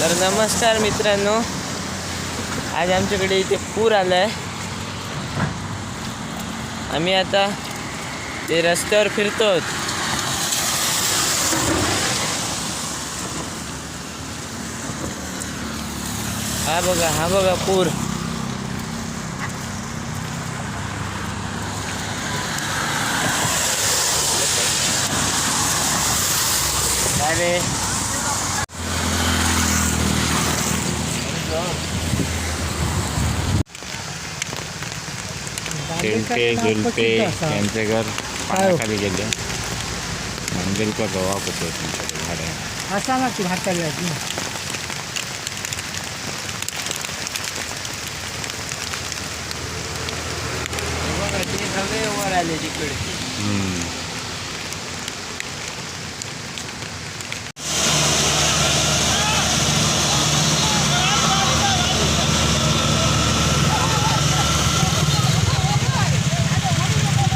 तर नमस्कार मित्रांनो, आज आमच्याकडे इथे पूर आला आहे. आम्ही आता ते रस्त्यावर फिरतो. हा बघा, हा बघा पूर. काय रे? शेळके जुलपे यांचे घर पाण्याखाली गेले. मंदिरचा गवा होतो त्यांच्याकडे झाडे. असा ना ती म्हातारी आजी. हे बघा, ते सगळे वर आले तिकडचे.